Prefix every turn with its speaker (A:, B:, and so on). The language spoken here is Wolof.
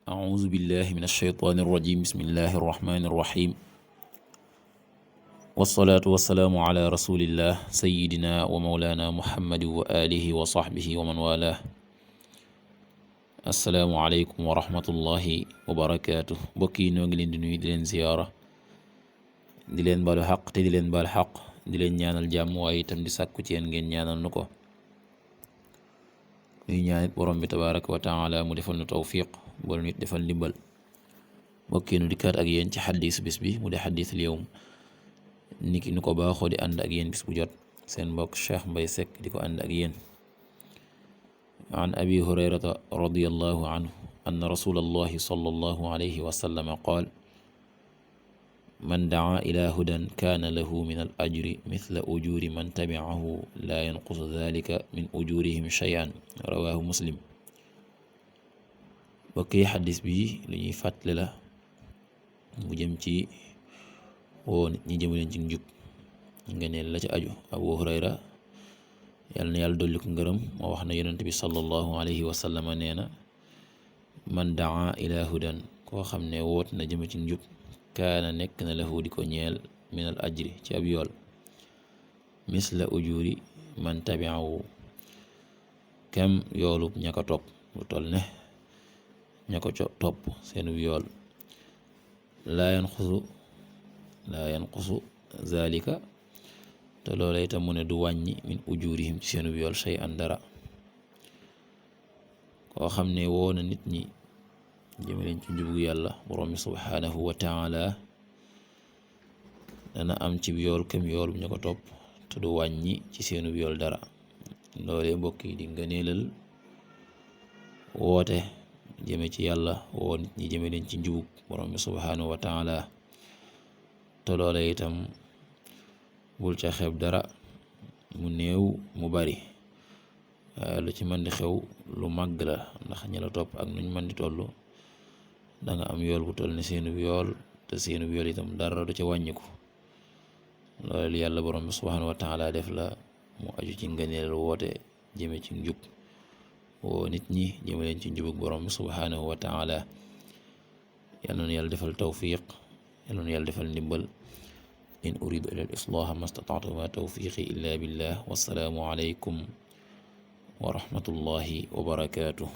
A: أعوذ بالله من الشيطان الرجيم بسم الله الرحمن الرحيم والصلاة والسلام على رسول الله سيدنا ومولانا محمد وآله وصحبه ومن والاه السلام عليكم ورحمة الله وبركاته bokki noo ngi leen di nuyu di leen ziyaara di leen baalu xaq te di leen baal xaq di leen ñaanal jàmm waaye itam di sàkku ci yéen ngeen ñaanal nu ko ñuy ñaanit borom bi tabaraka wa taala mu defal nu tawfiq boolu nit defal ndimbal bokki nu dikkaat ak yéen ci xadis bis bi mu di xadisul yawm niki nu ko baaxoo di ànd ak yéen bis bu jot seen mbokk Cheikh Mbaye Seck di ko ànd ak yéen an abi hurayrata radiyallahu anhu anna rasulallahi sallallahu alayhi wa sallam qaal man daa ila hudan kaana lahu min al ajri mithla ujuri man tabicahu laa yanqusu dalika min ujurihim shay'an rawahu muslim bokki xadis bi lu ñuy fàttali la mu jëm ci woo nit ñi jëmaleen ci njub ngeneel la ci aju abu hurayra yàlla na yàlla dolli ko ngërëm moo wax na yonent bi sallallahu alayhi wa sallam nee na man daa ila hudan koo xam ne woot na jëme ci njub kaana nekk na lahu di ko ñeel minal ajri ci ab yool misla ujuri man tabiahu kem yoolub ña ko topp lu toll ne ña ko topp seenu yool laa yanqusu zalika te loola itam mu ne du wàññi min ujurihim ci seenu yool shay an dara koo xam ne woo na nit ñi jëme leen ci njubu yàlla borom bi subhanahu wa taala dana am ci yool kem yool bu ñu ko topp te du wàññi ci seenu yool dara loolee mbokk yi di ngëneelal woote jëme ci yàlla woo nit ñi jëme leen ci njubug borom bi subhanahu wa taala te loolee itam bul ca xeeb dara mu néew mu bari lu ci mën di xew lu màgg la ndax ñi la topp ak nuñ mën di toll da nga am yool bu toll ne seenu yool te seenu yool itam dara du ca wàññiku loolu yàlla borom bi subhanahu wa taala def la mu aju ci ngëneel woote jëme ci njub woo nit ñi jëme leen ci njubug borom bi subhanahu wa taala yàlla na yàlla defal tawfiq yàlla na yàlla defal ndimbal in uridu ila al islaha ma stata'tu ma tawfiqi illa billah wassalaamu alaykum wa rahmatullahi wa barakatuh